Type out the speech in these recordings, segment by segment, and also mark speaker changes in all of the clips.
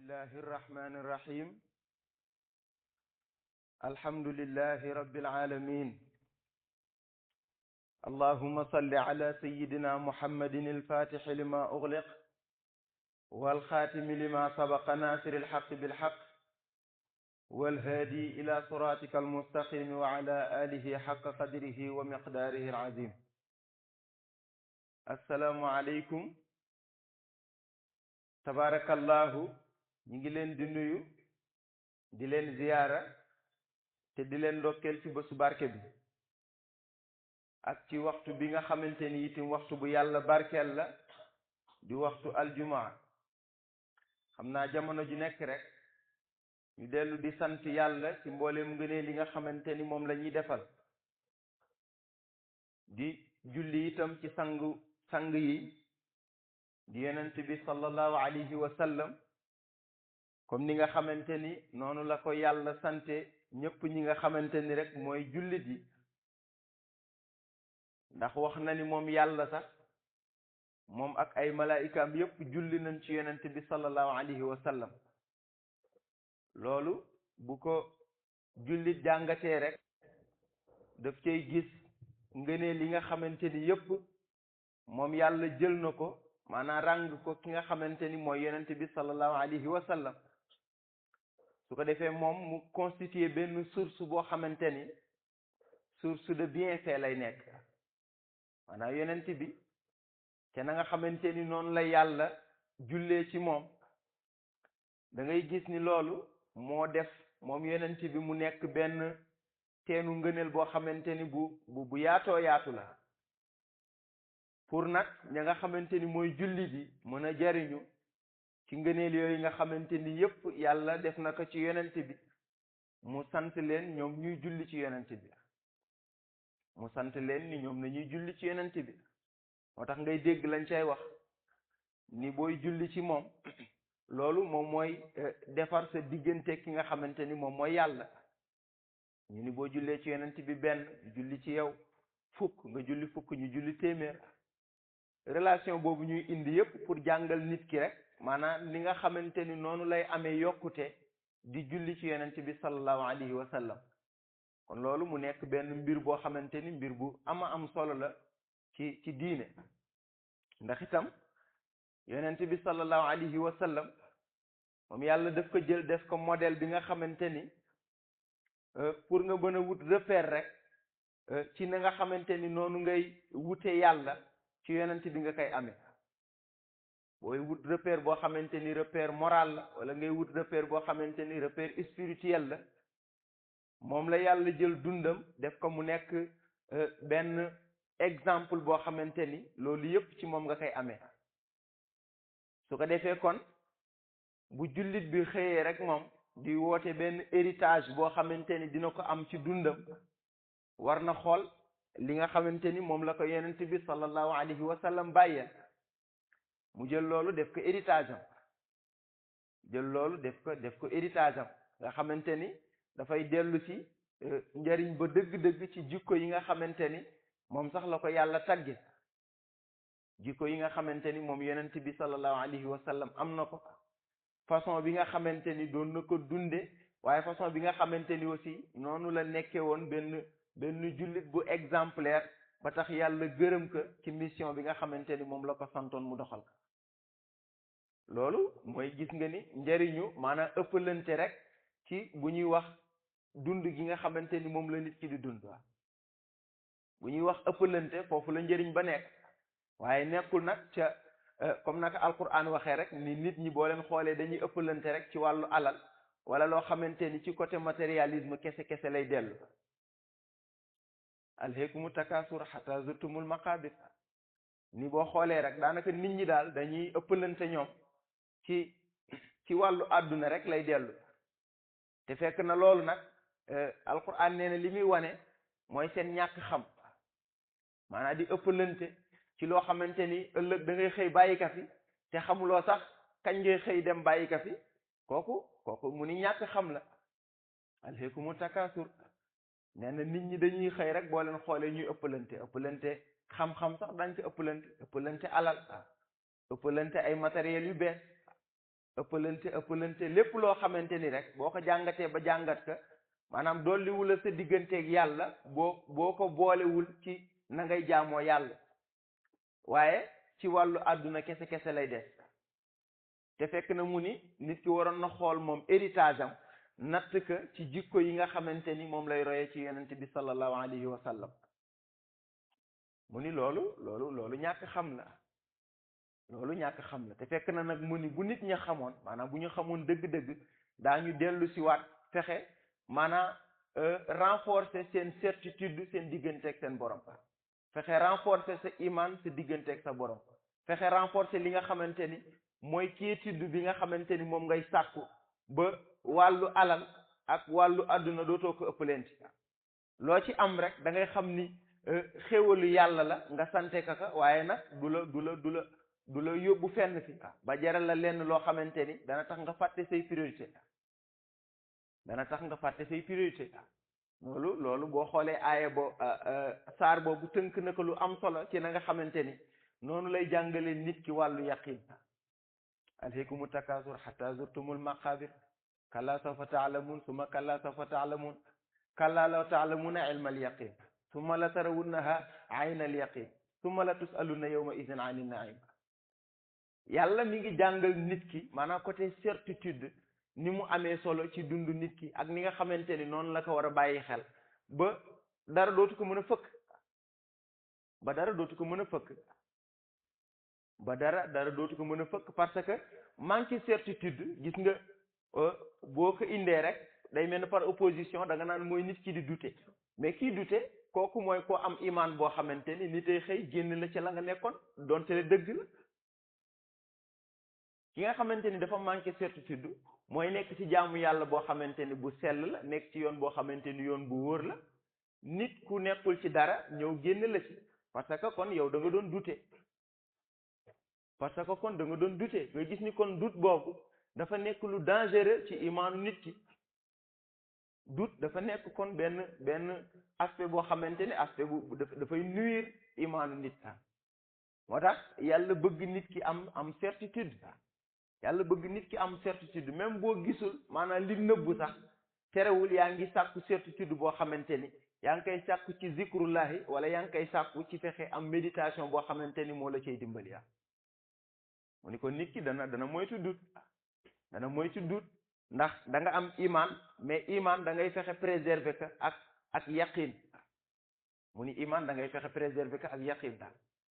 Speaker 1: bismillahi irrahmani irrahim alhamdulillahi rabbil alamin allahumma salli ala sayyidina muhammadin alfatixi lima ugliq walxaatimi lima sabaqa nasiri alxaqi bilxaq walhaadi ila siratika almustaqimi wa ala alihi xaqa qadrihi wa miqdaarihi alazim assalaamu aleykum tabarakallahu ñi ngi leen di nuyu di leen ziyaara te di leen ndokkeel ci bésu barke bi ak ci waxtu bi nga xamante ni itam waxtu bu yàlla barkeel la di waxtu aljumaa xam naa jamono ju nekk rek ñu dellu di sant yàlla ci mbooleem ngëneel li nga xamante ni moom la ñuy defal di julli itam ci sang yi di yonent bi sallallahu alayhi wa sallam comme ni nga xamante ni noonu la ko yàlla sante ñépp ñi nga xamante ni rek mooy jullit yi ndax wax na ni moom yàlla sax moom ak ay malaayikaam yépp julli nañ ci yonent bi sallallahu alayhi wa sallam loolu bu ko jullit jàngatee rek daf cay gis ngëneel li nga xamante ni yépp moom yàlla jël na ko maanaam ràng ko ki nga xamante ni mooy yonent bi sallallahu alayhi wa sallam su ko defee moom mu constituer benn source boo xamante ni source de bienfait lay nekk maanaam yonent bi te na nga xamante ni noonu la yàlla jullee ci moom da ngay gis ni loolu moo def moom yonent bi mu nekk benn teenu ngëneel boo xamante ni bu yaatoo yaatu la pour nag ña nga xamante ni mooy julli bi mën a jariñu ci ngëneel yooyu nga xamante ni yépp yàlla def na ko ci yonent bi mu sant leen ñoom ñuy julli ci yonent bi mu sant leen ni ñoom nañuy julli ci yonent bi moo tax ngay dégg lañ cay wax ni booy julli ci moom loolu moom mooy defar sa diggante ki nga xamante ni moom mooy yàlla ñu ni boo jullee ci yonent bi benn julli ci yow fukk nga julli fukk ñu julli téeméer relation boobu ñuy indi yépp pour jàngal nit ki rek maanaam li nga xamante ni noonu lay amee yokkute di julli ci yonent bi sallallahu alayhi wa sallam kon loolu mu nekk benn mbir boo xamante ni mbir bu am solo la ci diine ndax itam yonent bi sallallahu alayhi wa sallam moom yàlla daf ko jël def ko modèle bi nga xamante ni pour nga mën a wut repère rek ci na nga xamante ni noonu ngay wute yàlla ci yonent bi nga koy amee booy wut repère boo xamante ni repère moral la wala ngay wut repère boo xamante ni repère spirituel la moom la yàlla jël dundam def ko mu nekk benn exemple boo xamante ni loolu yépp ci moom nga koy amee su ko defee kon bu jullit bi xëyee rek moom di woote benn héritage boo xamante ni dina ko am ci dundam war na xool li nga xamante ni moom la ko yonent bi sallallahu alayhi wa sallam bàyyee mu jël loolu def ko héritage am jël loolu def ko héritage am nga xamante ni dafay dellu ci njariñ ba dëgg-dëgg ci jikko yi nga xamante ni moom sax la ko yàlla tagge jikko yi nga xamante ni moom yonent bi sallallahu alayhi wa sallam am na ko façon bi nga xamante ni doon na ko dunde waaye façon bi nga xamante ni aussi noonu la nekke woon benn jullit bu exemplaire ba tax yàlla gërëm ko ci mission bi nga xamante ni moom la ko santoon mu doxal loolu mooy gis nga ni njariñu maanaam ëppalante rek ci bu ñuy wax dund gi nga xamante ni moom la nit ki di dund waaw bu ñuy wax ëppalante foofu la njariñ ba nekk waaye nekkul nag ca comme naka alquran waxee rek ni nit ñi boo leen xoolee dañuy ëppalante rek ci wàllu alal wala loo xamante ni ci côté matérialisme kese lay dellu alhaakumu takaasur hatta zurtumul maqaabir ni boo xoolee rek daanaka nit ñi daal dañuy ëppalante ñoom ci wàllu àdduna rek lay dellu te fekk na loolu nag alquran nee na li muy wane mooy seen ñàkk xam maanaam di ëppalante ci loo xamante ni ëllëg da ngay xëy bàyyi ka fi te xamuloo sax kañ ngay xëy dem bàyyi ka fi kooku mu ni ñàkk xam la alhaakumu takaasur nee na nit ñi dañuy xëy rek boo leen xoolee ñuy ëppalante xam-xam sax dañ ci ëppalante alal ëppalante ay matériel yu bees ëppalante lépp loo xamante ni rek boo ko jàngatee ba jàngat ka maanaam dolliwula sa digganteeg yàlla boo ko boolewul ci na ngay jaamoo yàlla waaye ci wàllu àdduna kese kese lay des te fekk na mu ni nit ki waroon na xool moom héritage am natt ka ci jikko yi nga xamante ni moom lay royee ci yonent bi sallallahu alayhi wa sallam mu ni loolu ñàkk xam la loolu ñàkk xam la te fekk na nag mu ni bu nit ña xamoon maanaam bu ñu xamoon dëgg-dëgg daañu dellu si waat fexe maanaam renforcer seen certitude seen digganteeg seen borom fexe renforcer sa iman sa digganteeg sa borom fexe renforcer li nga xamante ni mooy quiétude bi nga xamante ni moom ngay sàkku ba wàllu alal ak wàllu àdduna dootoo ko ëppalenti loo ci am rek da ngay xam ni xéwalu yàlla la nga sante kaka waaye nag du la yóbbu fenn fi ba jaral la lenn loo xamante ni dana tax nga fàtte say priorité loolu boo xoolee aaya saar boobu tënk na ko lu am solo ci na nga xamante ni noonu lay jàngale nit ki wàllu yaqin alhikumu takasur hatta zurtumul maqabir kalla sawfa taalamun summa kalla sawfa taalamun kalla law taalamuna ilma alyaqin summa la tarawunnaha ayna alyaqin summa la tusaluna yawma idin ani naim yàlla mi ngi jàngal nit ki maanaam côté certitude ni mu amee solo ci dundu nit ki ak ni nga xamante ni noonu la ko war a bàyyi xel ba dara dootu ko mën a fëkk dara dootu ko mën a fëkk parce que manque certitude gis nga boo ko indee rek day mel ni par opposition da nga naan mooy nit ki di douter mais kii douter kooku mooy koo am iman boo xamante ni nitay xëy génn la ci la nga nekkoon donte le dëgg la ki nga xamante ni dafa manqué certitude mooy nekk ci jaamu yàlla boo xamante ni bu sell la nekk ci yoon boo xamante ni yoon bu wóor la nit ku nekkul ci dara ñëw génn la ci parce que kon yow da nga doon douter nga gis ni kon doute boobu dafa nekk lu dangereux ci imaanu nit ki doute dafa nekk kon benn aspect boo xamante ni aspect bu dafay nuire imaanu nit moo tax yàlla bëgg nit ki am certitude yàlla bëgg nit ki am certitude même boo gisul maanaam li nëbbu sax terewul yaa ngi sàkku certitude boo xamante ni yaa ngi koy sàkku ci zikrullahi wala yaa ngi koy sàkku ci fexe am méditation boo xamante ni moo la cay dimbali mu ni ko nit ki dana moytu dut ndax da nga am iman mais iman da ngay fexe préserver ka ak yaqin mu ni iman da ngay fexe préserver ka ak yaqin daal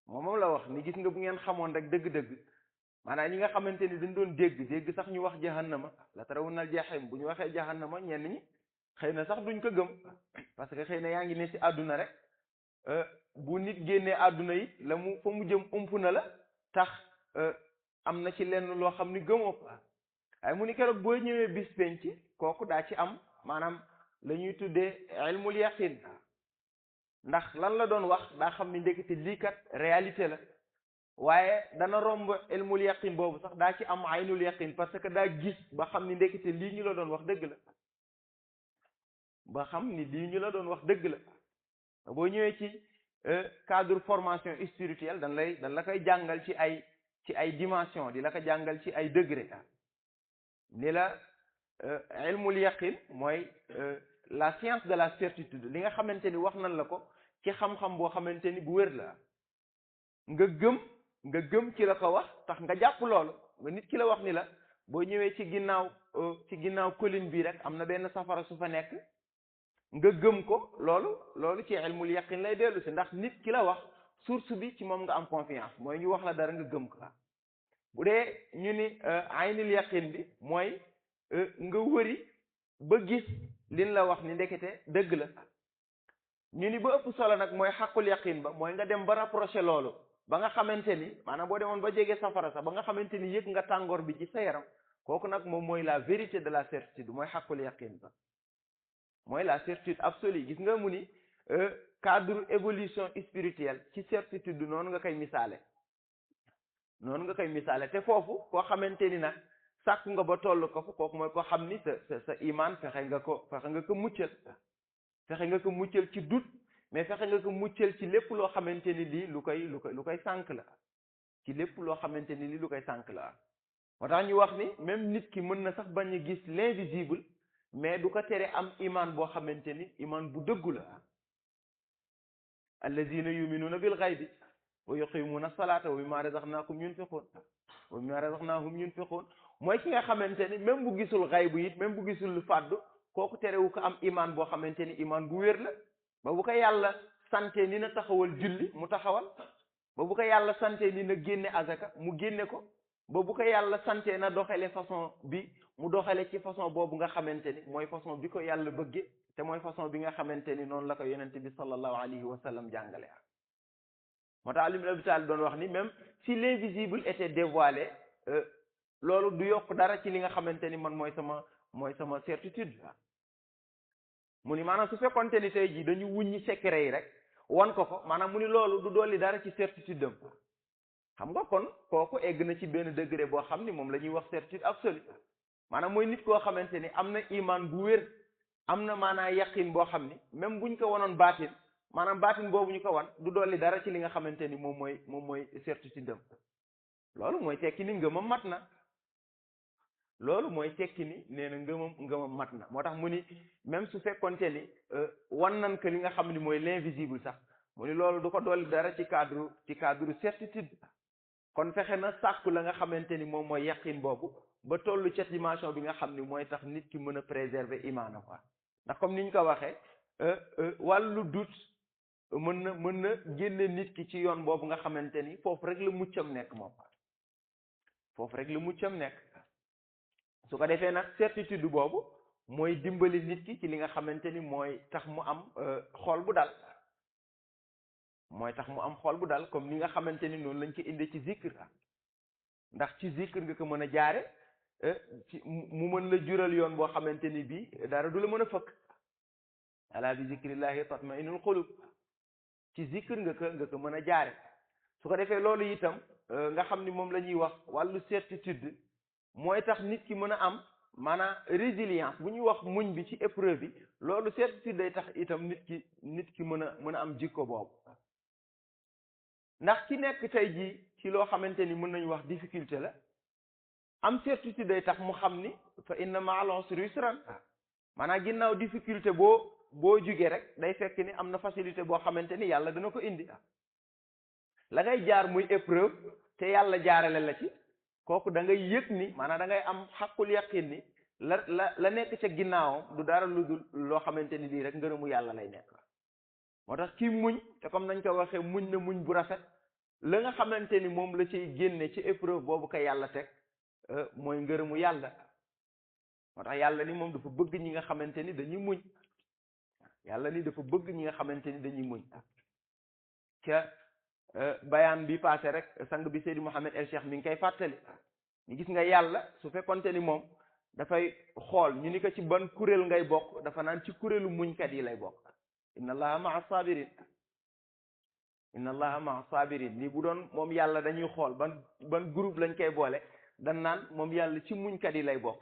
Speaker 1: moom la wax ni gis nga bu ngeen xamoon rek dëgg-dëgg maanaam ñi nga xamante ni dañ doon dégg sax ñu wax jahannama la tarawunnal jahim bu ñu waxee jahannama ñenn ñi xëy na sax duñ ko gëm parce que xëy na yaa ngi ne ci àdduna rek bu nit génnee àdduna yi fa mu jëm ump na la tax am na ci lenn loo xam ni gëmoo ko waaye mu ni keroog boo ñëwee bis penc kooku daa ci am maanaam la ñuy tuddee ilmul yaqin ndax lan la doon wax daa xam ni ndekete lii kat réalité la waaye dana romb ilmul yaqin boobu sax daa ci am aynul yaqin parce que daa gis ba xam ni ndekete lii ñu la doon wax dëgg la boo ñëwee ci cadre formation spirituelle dañ la koy jàngal ci ay dimension di la ko jàngal ci ay degré ni la ilmul yaqin mooy la science de la certitude li nga xamante ni wax nañ la ko ci xam-xam boo xamante ni bu wér la nga gëm ci la ko wax tax nga jàpp loolu nga nit ki la wax ni la boo ñëwee ci ginnaaw colline bi rek am na benn safara su fa nekk nga gëm ko loolu ci ilmul yaqin lay dellu si ndax nit ki la wax source bi ci moom nga am confiance mooy ñu wax la dara nga gëm ko bu dee ñu ni aynul yaqin bi mooy nga wëri ba gis liñ la wax ni ndekete dëgg la ñu ni ba ëpp solo nag mooy xaqul yaqin ba mooy nga dem ba rapproché loolu ba nga xamante ni maanaam boo demoon ba jege safara sax ba nga xamante ni yëg nga tàngoor bi ci sa yaram kooku nag moom mooy la vérité de la certitude mooy xaqul yaqin ba mooy la certitude absolue gis nga mu ni cadre évolution spirituelle ci certitude noonu nga koy misaale te foofu koo xamante ni nag sàkku nga ba toll ko fa kooku mooy koo xam ni sa iman fexe nga ko muccal ci doute mais fexe nga ko muccal ci lépp loo xamante ni lii lu koy sànk la moo tax ñu wax ni même nit ki mën na sax bañ a gis l'invisible mais du ko tere am iman boo xamante ni iman bu dëggu la allazina yuminuuna bil ghaybi wa yuqimuna salata wa mimma razaqnahum yunfiqun wa mimma razaqnahum yunfiqun mooy ki nga xamante ni même bu gisul xaybu it même bu gisul lu fàddu kooku terewu ko am iman boo xamante ni iman bu wér la ba bu ko yàlla sante ni na taxawal julli mu taxawal ba bu ko yàlla sante ni na génne azaka mu génne ko ba bu ko yàlla sante na doxale façon bi mu doxale ci façon boobu nga xamante ni mooy façon bi ko yàlla bëgge te mooy façon bi nga xamante ni noonu la ko yonente bi sallallahu alayhi wa sallam jàngale moo tax Ali ibn Abi Talib doon wax ni même si l'invisible était dévoilé loolu du yokk dara ci li nga xamante ni man mooy sama certitude mu ni maanaam su fekkonte ni tey jii dañu wuññi secret yi rek wan ko maanaam mu ni loolu du dolli dara ci certitude am xam nga kon kooku egg na ci benn degré boo xam ni moom la ñuy wax certitude absolue maanaam mooy nit koo xamante ni am na iman bu wér am na maanaa yaqin boo xam ni même buñ ko wanoon baatin maanaam baatin boobu ñu ko wan du dolli dara ci li nga xamante ni moom mooy certitude am loolu mooy tekki ni ngëmam mat na loolu mooy tekki ni nee na ngëmam mat na moo tax mu ni même su fekkonte ni wan nan que li nga xam ni mooy l'invisible sax mu ni loolu du ko dolli dara ci cadre certitude kon fexe na sàkku la nga xamante ni moom mooy yaqin boobu ba tollu ca dimension bi nga xam ni mooy tax nit ki mën a préserver imaana quoi ndax comme ni ñu ko waxee wàllu doute mën na génne nit ki ci yoon boobu nga xamante ni foofu rek la muccam nekk moom foofu rek la muccam nekk su ko defee nag certitude boobu mooy dimbali nit ki ci li nga xamante ni mooy tax mu am xol bu dal mooy tax mu am xol bu dal comme ni nga xamante ni noonu lañ ko indi ci zikr ndax ci zikr nga ko mën a jaare ci mu mën la jural yoon boo xamante ni bii dara du la mën a fëkk ala bi zikrillahi tatma'innul qulub ci zikr nga ko mën a jaare su ko defee loolu itam nga xam ni moom la ñuy wax wàllu certitude mooy tax nit ki mën a am maanaam résilience bu ñuy wax muñ bi ci épreuve bi loolu certitude day tax itam nit ki mën a am jikko boobu ndax ki nekk tey jii ci loo xamante ni mën nañu wax difficulté la am certitude day tax mu xam ni fa inna ma'al usri yusran maanaam ginnaaw difficulté boo jugee rek day fekk ni am na facilité boo xamante ni yàlla dana ko indi la ngay jaar muy épreuve te yàlla jaarale la ci kooku da ngay yëg ni maanaam da ngay am xaqul yaqin ni la nekk ca ginnaawam du dara lu dul loo xamante ni lii rek ngërëmu yàlla lay nekk moo tax kii muñ te comme nañ ko waxee muñ na muñ bu rafet la nga xamante ni moom la ciy génne ci épreuve boobu ko yàlla teg mooy ngërëmu yàlla moo tax yàlla ni moom dafa bëgg ñi nga xamante ni dañuy muñ yàlla ni dafa bëgg ñi nga xamante ni dañuy muñ ca bayaan bi passé rek sang bi Seydi Mouhamed El Cheikh mi ngi koy fàttali ñu gis nga yàlla su fekkonte ni moom dafay xool ñu ni ko ci ban kuréel ngay bokk dafa naan ci kuréelu muñkat yi lay bokk inna allaha maa sabirin inna allaha maa sabirin ni bu doon moom yàlla dañuy xool ban groupe lañ koy boole dan naan moom yàlla ci muñkat yi lay bokk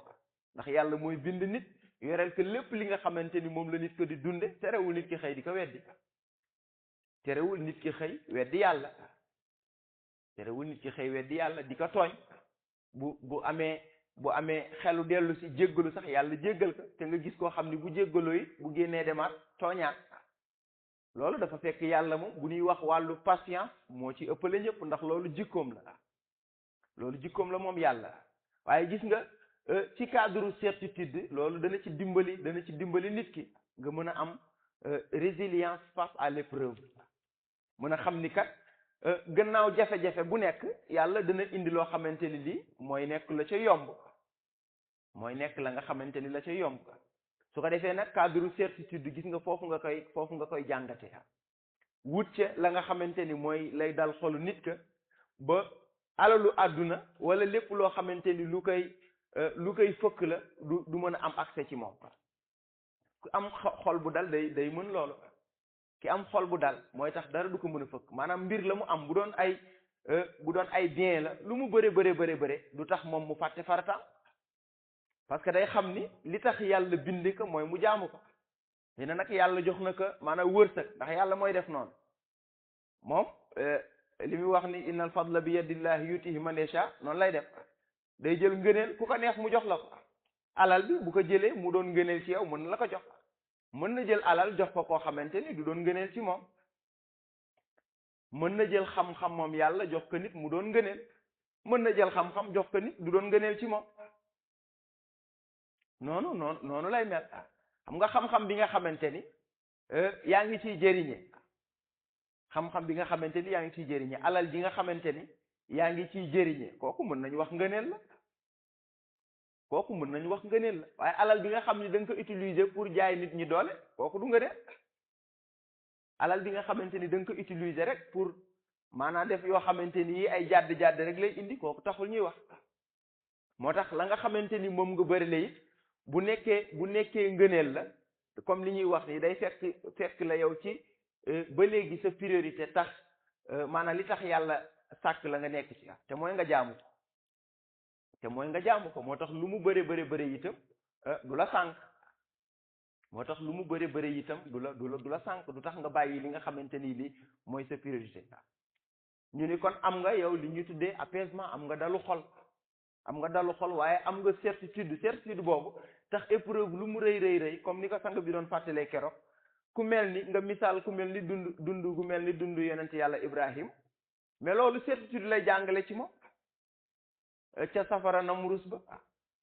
Speaker 1: ndax yàlla mooy bind nit yoreel ko lépp li nga xamante ni moom la nit ko di dunde terewul nit ki xëy di ko weddi terewul nit ki xëy weddi yàlla terewul nit ki xëy weddi yàlla di ko tooñ bu amee xelu dellu si jéggalu sax yàlla jéggal ko te nga gis koo xam ni bu jéggaloo yi bu génnee demaat tooñaat loolu dafa fekk yàlla moom bu ñuy wax wàllu patience moo ci ëppale ñëpp ndax loolu jikkoom la moom yàlla waaye gis nga ci cadre certitude loolu dana ci dimbali nit ki nga mën a am résilience face à l'épreuve mën a xam ni kat gannaaw jafe-jafe bu nekk yàlla dana indi loo xamante ni lii mooy nekk la ca yomb mooy nekk la nga xamante ni la ca yomb su ko defee nag cadre certitude gis nga foofu nga koy jàngate wut ca la nga xamante ni mooy lay dal xolu nit ka ba alalu àdduna wala lépp loo xamante ni lu koy fëkk la du mën a am accès ci moom ku am xol bu dal day mën loolu ki am xol bu dal mooy tax dara du ko mën a fëkk maanaam mbir la mu am bu doon ay bien la lu mu bëre du tax moom mu fàtte farata parce que day xam ni li tax yàlla bind ko mooy mu jaamu ko dina nag yàlla jox na ko maanaam wërsëg ndax yàlla mooy def noonu moom li muy wax ni innal fadla bi yadillahi yutihi man yasha noonu lay def day jël ngëneel ku ko neex mu jox la ko alal bi bu ko jëlee mu doon ngëneel ci yow mën na la ko jox mën na jël alal jox ko koo xamante ni du doon ngëneel ci moom mën na jël xam-xam moom yàlla jox ko nit mu doon ngëneel mën na jël xam-xam jox ko nit du doon ngëneel ci moom noonu lay mel xam nga xam-xam bi nga xamante ni yaa ngi ciy jëriñe xam-xam bi nga xamante ni yaa ngi ciy jëriñe alal ji nga xamante ni yaa ngi ciy jëriñe kooku mën nañu wax ngëneel la kooku mën nañu wax ngëneel la waaye alal bi nga xam ni da nga ko utiliser pour jaay nit ñi doole kooku du ngëneel alal bi nga xamante ni da nga ko utiliser rek pour maanaam def yoo xamante ni yi ay jàdd rek lay indi kooku taxul ñuy wax moo tax la nga xamante ni moom nga bëri la it bu nekkee ngëneel la comme li ñuy wax ni day fekk la yow ci ba léegi sa priorité tax maanaam li tax yàlla sàkk la nga nekk ci te mooy nga jaamu ko moo tax lu mu bëri itam du la sànk moo tax lu mu bëri itam du la sànk du tax nga bàyyi li nga xamante ni li mooy sa priorité ñu ni kon am nga yow li ñu tuddee apaisement am nga dalu xol waaye am nga certitude boobu tax épreuve lu mu rëy comme ni ko sang bi doon fàttalee keroog ku mel ni nga misaal ku mel ni dund gu mel ni dund yonent yàlla Ibrahim mais loolu certitude lay jàngale ci moom ca safara Namrus ba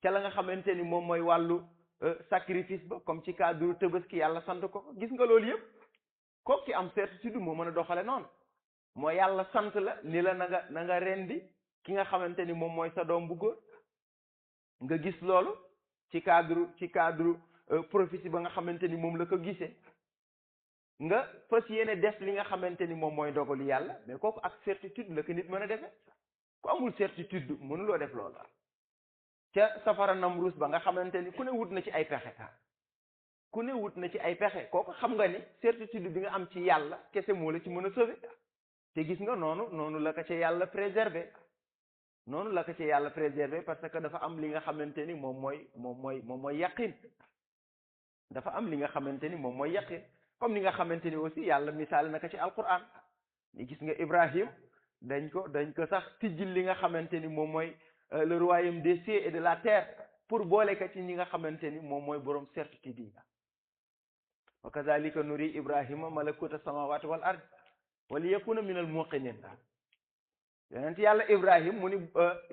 Speaker 1: ca la nga xamante ni moom mooy wàllu sacrifice ba comme ci cadre Tabaski yàlla sant ko gis nga loolu yëpp kooku ci am certitude moo mën a doxale noonu moo yàlla sant la ni la na nga rendi ki nga xamante ni moom mooy sa doom bu góor nga gis loolu ci cadre prophétie ba nga xamante ni moom la ko gisee nga fas yéene def li nga xamante ni moom mooy dogalu yàlla mais kooku ak certitude la ko nit mën a defee ku amul certitude mënuloo def loolu ca safara Namrus ba nga xamante ni ku ne wut na ci ay pexe kooku xam nga ni certitude bi nga am ci yàlla kese moo la ci mën a sauver te gis nga noonu la ko ca yàlla préserver parce que dafa am li nga xamante ni moom mooy yaqin dafa am li nga xamante ni moom mooy yaqin comme ni nga xamante ni aussi yàlla misaal naka ci alquran ni gis nga Ibrahim dañ ko sax tijjil li nga xamante ni moom mooy le royaume des cieux et de la terre pour boole ka ci ñi nga xamante ni moom mooy borom certitude yi wa kazalika nuri Ibrahima malakuta samawati wal ard wa li yakuna min al muqinin yonent yàlla Ibrahim mu ni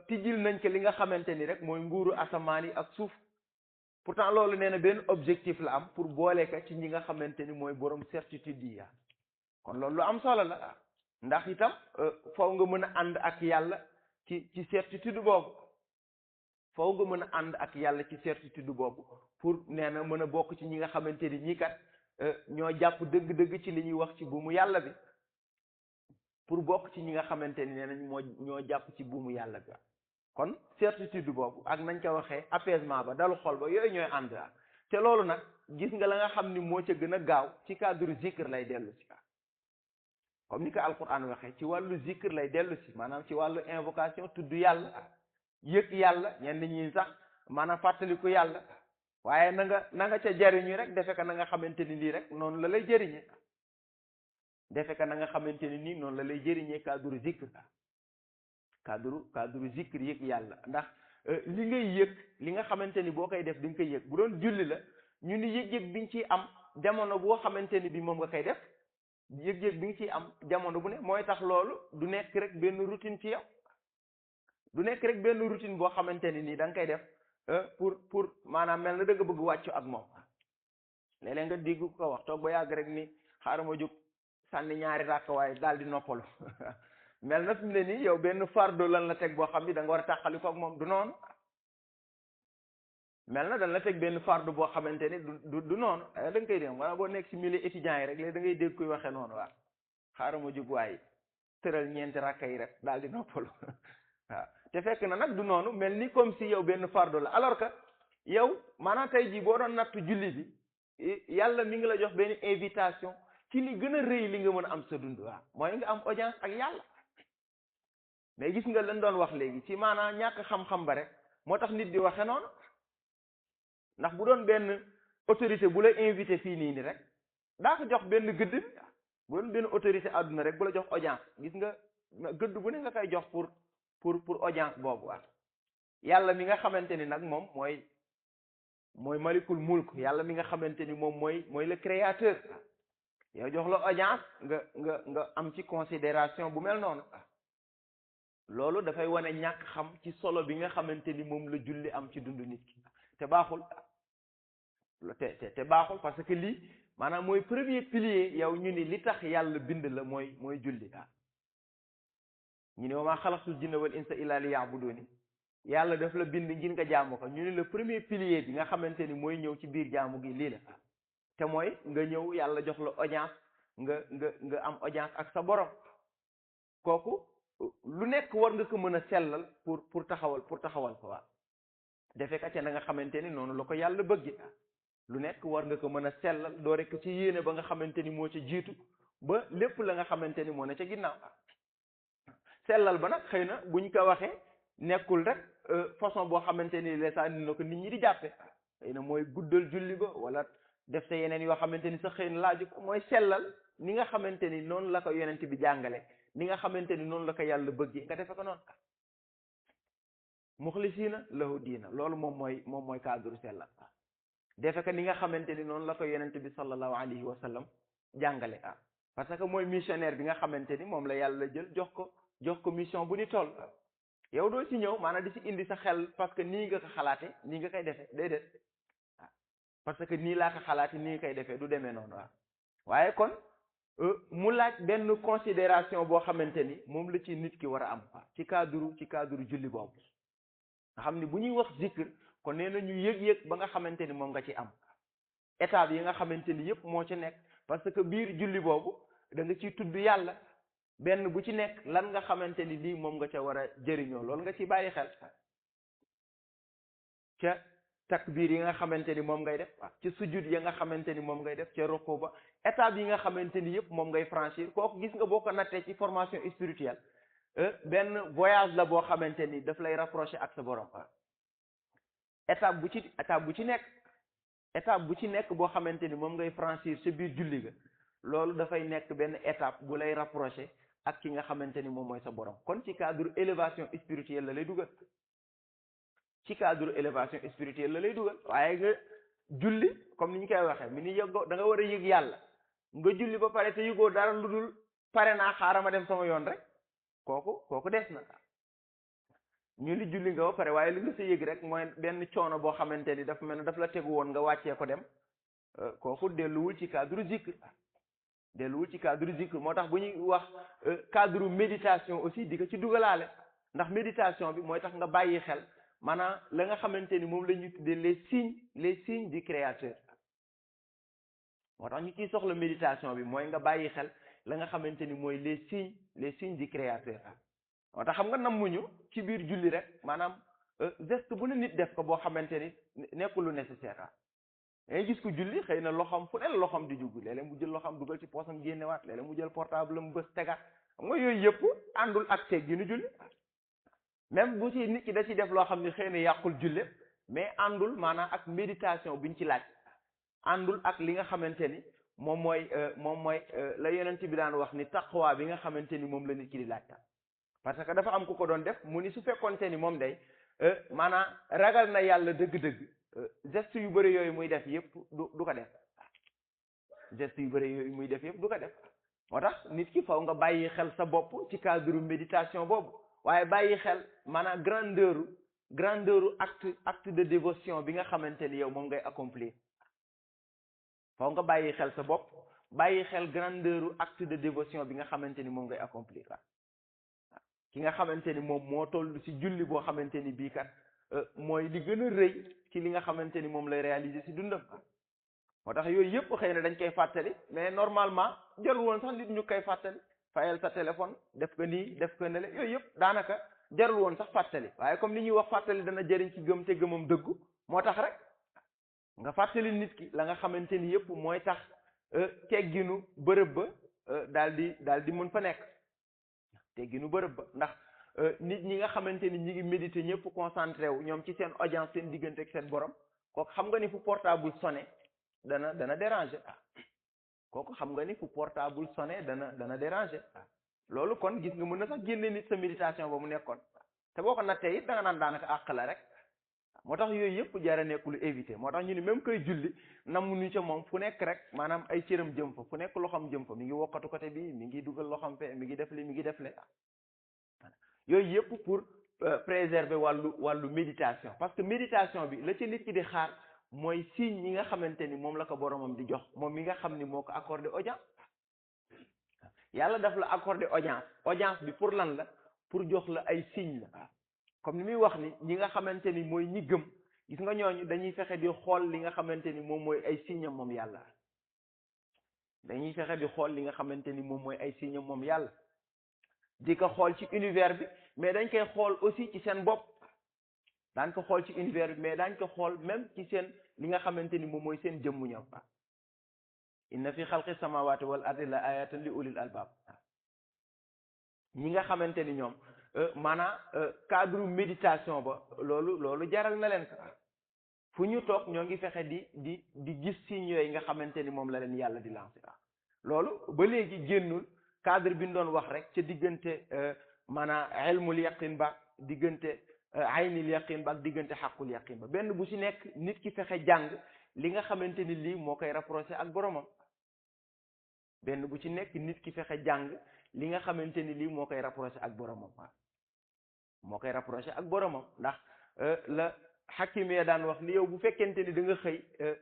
Speaker 1: tijjil nañ ko li nga xamante ni rek mooy nguuru asamaan yi ak suuf pourtant loolu nee na benn objectif la am pour boole ka ci ñi nga xamante ni mooy borom certitude yi kon loolu lu am solo la ndax itam faw nga mën a ànd ak yàlla ci certitude boobu faw nga mën a ànd ak yàlla ci certitude boobu pour nee na mën a bokk ci ñi nga xamante ni ñi kat ñoo jàpp dëgg-dëgg ci li ñuy wax ci buumu yàlla bi pour bokk ci ñi nga xamante ni nee nañ ñoo jàpp ci buumu yàlla bi kon certitude boobu ak nañ ko waxee apaisement ba dalu xol ba yooyu ñooy ànd te loolu nag gis nga la nga xam ni moo ca gën a gaaw ci cadre zikr lay dellu si comme ni ko alquran waxee ci wàllu zikr lay dellu si maanaam ci wàllu invocation tudd yàlla yëg yàlla ñenn ñi sax maanaam fàttaliku yàlla waaye na nga ca jariñu rek defe ka na nga xamante ni lii rek noonu la lay jëriñe defe ka na nga xamante ni nii noonu la lay jëriñee cadre zikr cadre zikr yëg yàlla ndax li ngay yëg li nga xamante ni boo koy def di nga koy yëg bu doon julli la ñu ni yëg-yëg biñ ciy am jamono boo xamante ni bi moom nga koy def yëg-yëg bi nga ciy am jamono bu ne mooy tax loolu du nekk rek benn routine ci yow du nekk rek benn routine boo xamante ni nii da nga koy def pour maanaam mel na da nga bëgg wàccu ak moom léeg-léeg nga dégg ko wax toog ba yàgg rek ni xaaral ma jóg sànni ñaari ràkk waaye daal di noppalu mel na fi mu ne nii yow benn fardo lan la teg boo xam ni da nga war a tàqali ko ak moom du noonu mel na dañ la teg benn fardo boo xamante ni du noonu da nga koy dégg wala boo nekk si milieu étudiant yi rek léegi da ngay dégg kuy waxee noonu waaw xaaral ma jóg waaye tëral ñeenti rakka yi rek daal di noppalu waaw te fekk na nag du noonu mel ni comme si yow benn fardo la alors que yow maanaam tey jii boo doon nattu julli bi yàlla mi ngi la jox benn invitation ci li gën a rëy li nga mën a am sa dund waaw mooy nga am audience ak yàlla mais gis nga lañ doon wax léegi ci maanaam ñàkk xam-xam ba rek moo tax nit di waxe noonu ndax bu doon benn autorité bu la invité fii nii ni rek daa ko jox benn gëdd bu doon benn autorité àdduna rek bu la jox audience gis nga gëdd bu ne nga koy jox pour audience boobu waaw yàlla mi nga xamante ni nag moom mooy malikul mulk, yàlla mi nga xamante ni moom mooy le créateur, yow jox la audience nga am ci considération bu mel noonu, loolu dafay wane ñàkk xam ci solo bi nga xamante ni moom la julli am ci dundu nit ki, te baaxul, te baaxul, parce que lii maanaam mooy premier pilier. yow ñu ni li tax yàlla bind la mooy julli, ñu ne wa maa xalaqtul jinna wal insa illa liya'buduni, yàlla daf la bind ngir nga jaamu ko. ñu ne le premier pilier bi nga xamante ni mooy ñëw ci biir jaamu gi lii la, te mooy nga ñëw yàlla jox la audience, nga am audience ak sa borom. kooku lu nekk war nga ko mën a sellal pour taxawal ko, waaw defe ka ca na nga xamante ni noonu la ko yàlla bëgge. lu nekk war nga ko mën a sellal doo rek ci yéene ba nga xamante ni moo ca jiitu, ba lépp la nga xamante ni moo ne ca ginnaaw. sellal ba nag xëy na buñ ko waxee nekkul rek façon boo xamante ni lesaa ni na ko nit ñi di jàppe, xëy na mooy guddal julli ba wala def sa yeneen yoo xamante ni sa xëy na laaju ko. mooy sellal ni nga xamante ni noonu la ko yonent bi jàngale, ni nga xamante ni noonu la ko yàlla bëgge nga defe ko noonu, muxlisiina lahu diina. loolu moom mooy cadre sellal, defe ko ni nga xamante ni noonu la ko yonent bi sallallahu alayhi wa sallam jàngale, parce que mooy missionnaire bi nga xamante ni moom la yàlla jël jox ko mission bu ni toll. yow doo ci ñëw maanaam di ci indi sa xel parce que nii nga ko xalaate nii nga koy defee, déedéet, parce que nii laa ko xalaate nii nga koy defee, du demee noonu, waaye kon mu laaj benn considération boo xamante ni moom la ci nit ki war a am ci cadre julli boobu, nga xam ni bu ñuy wax zikr kon nee na ñu yëg-yëg ba nga xamante ni moom nga ci am, étape yi nga xamante ni yëpp moo ci nekk, parce que biir julli boobu da nga ciy tudd yàlla benn bu ci nekk lan nga xamante ni lii moom nga ca war a jëriñoo, loolu nga ci bàyyi xel ca takbir yi nga xamante ni moom ngay def, ca sujud ya nga xamante ni moom ngay def, ca roko ba, étape yi nga xamante ni yëpp moom ngay franchir. kooku gis nga boo ko nattee ci formation spirituelle benn voyage la boo xamante ni daf lay rapprocher ak sa borom. étape bu ci nekk boo xamante ni moom ngay franchir sa biir julli ga, loolu dafay nekk benn étape bu lay rapprocher ak ki nga xamante ni moom mooy sa borom. kon ci cadre élévation spirituelle la lay dugal, waaye nga julli comme ni ñu koy waxee mi ni yëgoo da nga war a yëg yàlla, nga julli ba pare te yëgoo dara lu dul pare naa xaaral ma dem sama yoon rek, kooku des na. ñu li julli nga ba pare waaye li nga sa yëg rek mooy benn coono boo xamante ni daf mel ne daf la tegu woon nga wàccee ko dem, kooku delluwul ci cadre zikr. moo tax bu ñuy wax cadre méditation aussi di ko ci dugalaale, ndax méditation bi mooy tax nga bàyyi xel maanaam la nga xamante ni moom la ñuy tuddee les signes du créateur. moo tax ñu ciy soxla méditation bi mooy nga bàyyi xel la nga xamante ni mooy les signes du créateur. moo tax xam nga nammuñu ci biir julli rek maanaam geste bu ne nit def ko boo xamante ni nekkul lu nécessaire. ngay gis ko julli xëy na loxoom fu ne la loxoom di dugg, léeg-léeg mu jël loxoom dugal ci poosam génnewaat, léeg-léeg mu jël portable am bës tegaat, xam nga yooyu yëpp àndul ak tegginu julli. même bu ci nit ki da ci def loo xam ne xëy na yàqul julle, mais àndul maanaam ak méditation biñ ci laaj, àndul ak li nga xamante ni moom mooy la yonent bi daan wax ni taqwa bi nga xamante ni moom la nit ki di laaj. parce que dafa am ku ko doon def mu ni su fekkoonte ni moom day maanaam ragal na yàlla dëgg-dëgg geste yu bëri yooyu muy def yëpp du ko def, geste yu bëri yooyu muy def yëpp du ko def. moo tax nit ki faw nga bàyyi xel sa bopp ci cadre méditation boobu, waaye bàyyi xel maanaam grandeur acte de dévotion bi nga xamante ni yow moom ngay accomplir. faw nga bàyyi xel sa bopp, bàyyi xel grandeur acte de dévotion bi nga xamante ni moom ngay accomplir. ki nga xamante ni moom moo toll ci julli boo xamante ni bii kat mooy li gën a rëy ci li nga xamante ni moom lay réaliser ci dundam. moo tax yooyu yëpp xëy na dañ koy fàttali, mais normalement jarul woon sax nit ñu koy fàttali. fayal sa téléphone def ko nii def ko nele, yooyu yëpp daanaka jarul woon sax fàttali, waaye comme li ñuy wax fàttali dana jëriñ ci gëm te gëmam dëggu, moo tax rek nga fàttali nit ki la nga xamante ni yëpp mooy tax tegginu bërëb ba daal di mën fa nekk. tegginu bërëb ba ndax nit ñi nga xamante ni ñi ngi méditer ñëpp concentré wu ñoom ci seen audience seen diggante ak seen borom, kooku xam nga ni fu portable sonné dana déranger. kooku xam nga ni fu portable sonné dana déranger. loolu kon gis nga mën na sax génne nit sa méditation ba mu nekkoon, te boo ko nattee it da nga naan daanaka àq la rek moo tax yooyu yëpp jara nekkul éviter moo tax ñu ni même koy julli namu ñu ca moom fu nekk rek maanaam ay cëram jëm fa fu nekk loxam jëm fa mi ngi wokkatu côté bi mi ngi dugal loxam fe mi ngi def li mi ngi def le yooyu yëpp pour préserver wàllu méditation parce que méditation bi la ci nit ki di xaar mooy signe yi nga xamante ni moom la ko boromam di jox moom mi nga xam ni moo ko accordé audience yàlla daf la accordé audience bi pour lan la pour jox la ay signe la comme ni muy wax ni ñi nga xamante ni mooy ñi gëm gis nga ñooñu dañuy fexe di xool li nga xamante ni moom mooy ay signe moom yàlla dañuy fexe di xool li nga xamante ni moom mooy ay signe moom yàlla di ko xool ci univers bi mais dañ koy xool aussi ci seen bopp daañ ko xool ci univers bi mais dañ ko xool même ci seen li nga xamante ni moom mooy seen jëmmu ñoom inna fi xalqi samawati wal ardi la ayatan li ulil albab ñi nga xamante ni ñoom maanaam cadre méditation ba loolu jaral na leen ko fu ñu toog ñoo ngi fexe di gis signes yooyu nga xamante ni moom la leen yàlla di lancer loolu ba léegi génnul cadre bi ñu doon wax rek ca diggante maanaam ilmul yaqin ba diggante aynil yaqin ba ak diggante xaqul yaqin ba benn bu ci nekk nit ki fexe jàng li nga xamante ni lii moo koy rapproché ak boromam benn bu ci nekk nit ki fexe jàng li nga xamante ni lii moo koy rapproché ak boromam moo koy rapproché ak boromam ndax la xakim ya daan wax ni yow bu fekkente ni da nga xëy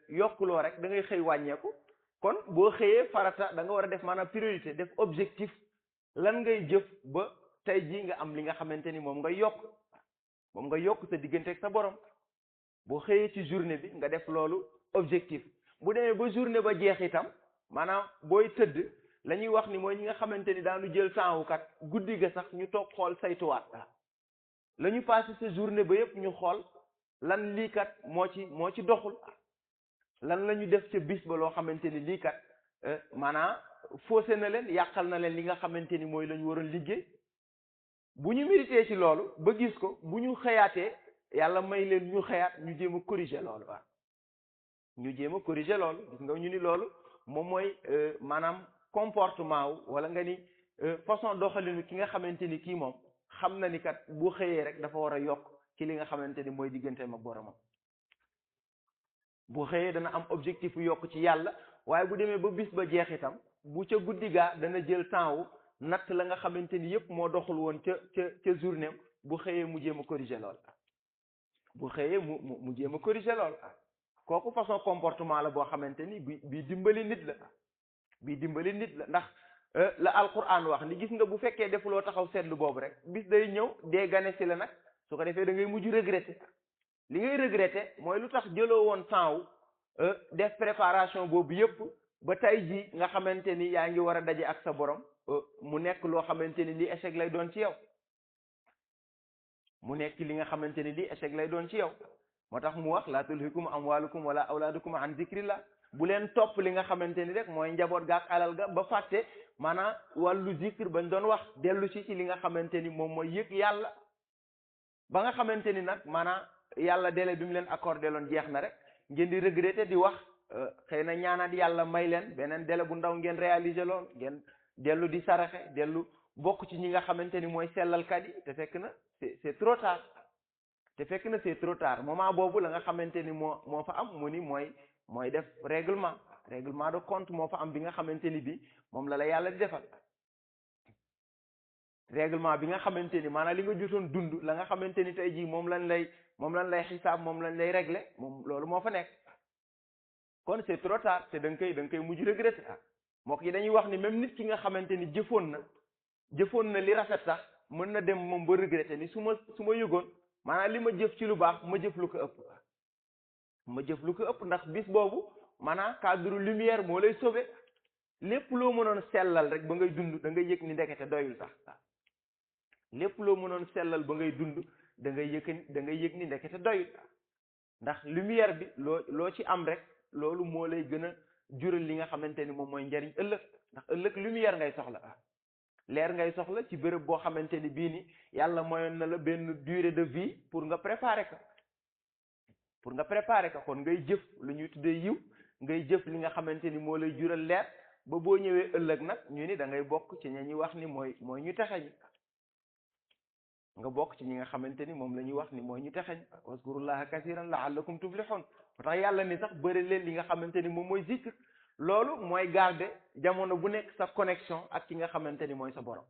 Speaker 1: yokkuloo rek da ngay xëy wàññeeku kon boo xëyee farata da nga war a def maanaam priorité def objectif lan ngay jëf ba tey jii nga am li nga xamante ni moom nga yokk sa diggante ak sa borom boo xëyee ci journée bi nga def loolu objectif bu demee ba journée ba jeex itam maanaam booy tëdd la ñuy wax ni mooy ñi nga xamante ni daanu jël temps wu kat guddi ga sax ñu toog xool saytuwaat la ñu passé sa journée ba yépp ñu xool lan lii kat moo ci doxul lan la ñu def ca bis ba loo xamante ni lii kat maanaam faussé na leen yàqal na leen li nga xamante ni mooy la ñu waroon liggéey bu ñu médité ci loolu ba gis ko bu ñu xëyaatee yàlla may leen ñu xëyaat ñu jéem a corriger loolu ñu jéem a corriger loolu gis nga ñu ni loolu moom mooy maanaam comportement wu wala nga ni façon doxalinu ki nga xamante ni kii moom xam na ni kat bu xëyee rek dafa war a yokk ci li nga xamante ni mooy digganteem ak boromam bu xëyee dana am objectif yu yokk ci yàlla waaye bu demee ba bis ba jeex itam bu ca guddi gaa dana jël temps wu natt la nga xamante ni yépp moo doxul woon ca journée bu xëyee mu jéem a corriger lool bu xëyee mu jéem a corriger lool kooku façon comportement la boo xamante ni bii dimbali nit la ndax la alquran wax ni gis nga bu fekkee defuloo taxaw seetlu boobu rek bis day ñëw dee gane si la nag su ko defee da ngay mujj regretter li ngay regretter mooy lu tax jëloo woon temps wu def préparation boobu yépp ba tey ji nga xamante ni yaa ngi war a daje ak sa borom mu nekk loo xamante ni lii échec lay doon ci yow moo tax mu wax laa tulhikum amwalukum wala awlaadukum an zikrillah bu leen topp li nga xamante ni rek mooy njaboot ga ak alal ga ba fàtte maanaam wàllu zikr bañ doon wax dellu ci li nga xamante ni moom mooy yëg yàlla ba nga xamante ni nag maanaam yàlla délai bi mu leen accordé loon jeex na rek ngeen di regretter di wax xëy na ñaanaat yàlla may leen beneen délai bu ndaw ngeen réaliser lool ngeen dellu di saraxe dellu bokk ci ñi nga xamante ni mooy sellalkat yi te fekk na c'est trop tard moment boobu la nga xamante ni moo fa am mu ni mooy def règlement de compte moo fa am bi nga xamante ni bi moom la yàlla di defal règlement bi nga xamante ni maanaam li nga jotoon dund la nga xamante ni tey jii moom lañ lay xisaab moom lañ lay régler moom loolu moo fa nekk kon c'est trop tard te da nga koy mujj regretter moo yi dañuy wax ni même nit ki nga xamante ni jëfoon na li rafet sax mën na dem moom ba regretter ni su ma yëgoon maanaam li ma jëf ci lu baax ma jëf lu ko ëpp ndax bis boobu maanaam cadre lumière moo lay sauver lépp loo mënoon sellal rek ba ngay dund da ngay yëg ni ndekete doyul sax lépp loo mënoon sellal ba ngay dund da ngay yëg ni ndekete doyul ndax lumière bi loo ci am rek loolu moo lay gën a jural li nga xamante ni moom mooy njariñ ëllëg ndax ëllëg lumière ngay soxla leer ngay soxla ci béréb boo xamante ni bii ni yàlla mayoon na la benn durée de vie pour nga préparer ko kon ngay jëf lu ñuy tuddee yiw ngay jëf li nga xamante ni moo lay jural leer ba boo ñëwee ëllëg nag ñu ni da ngay bokk ci ña ñuy wax ni mooy ñu texe ñi nga bokk ci ñi nga xamante ni moom la ñuy wax ni mooy ñu texeñ waskurullaha kasiran la'allakum tuflihun moo tax yàlla ni sax bëri leen li nga xamante ni moom mooy zikr loolu mooy garder jamono bu nekk sa connexion ak ki nga xamante ni mooy sa borom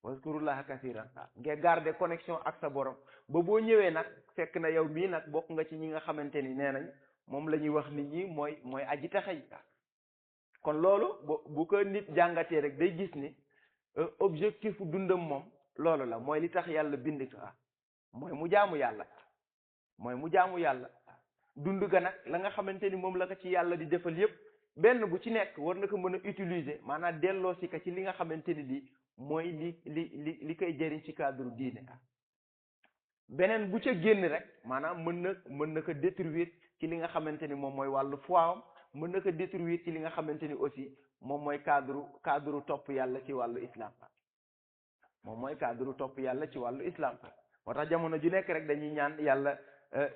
Speaker 1: waskurullaha kasiran nga garder connexion ak sa borom ba boo ñëwee nag fekk na yow mii nag bokk nga ci ñi nga xamante ni nee nañ moom la ñuy wax nit ñi mooy aji texeñ kon loolu bu ko nit jàngatee rek day gis ni objectif dundam moom loolu la mooy li tax yàlla bind ko mooy mu jaamu yàlla dund ga nag la nga xamante ni moom la ko ci yàlla di defal yépp benn bu ci nekk war na ko mën a utiliser maanaam delloo si ko ci li nga xamante ni lii mooy li koy jëriñ ci cadre diine beneen bu ca génn rek maanaam mën na ko détruire ci li nga xamante ni moom mooy wàllu foiam mën na ko détruire ci li nga xamante ni aussi moom mooy cadre topp yàlla ci wàllu islam moo tax jamono ju nekk rek dañuy ñaan yàlla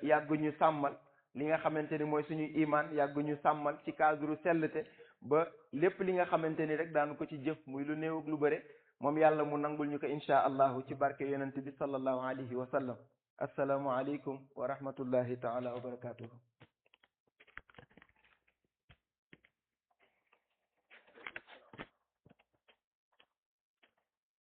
Speaker 1: yàggu ñu sàmmal li nga xamante ni mooy suñu iman yàggu ñu sàmmal ci cadre sellte ba lépp li nga xamante ni rek daanu ko ci jëf muy lu néew ak lu bëre moom yàlla mu nangul ñu ko insha allahu ci barke yonent bi sallallahu alayhi wa sallam assalaamu aleykum wa rahmatullahi taala wa barakatuhu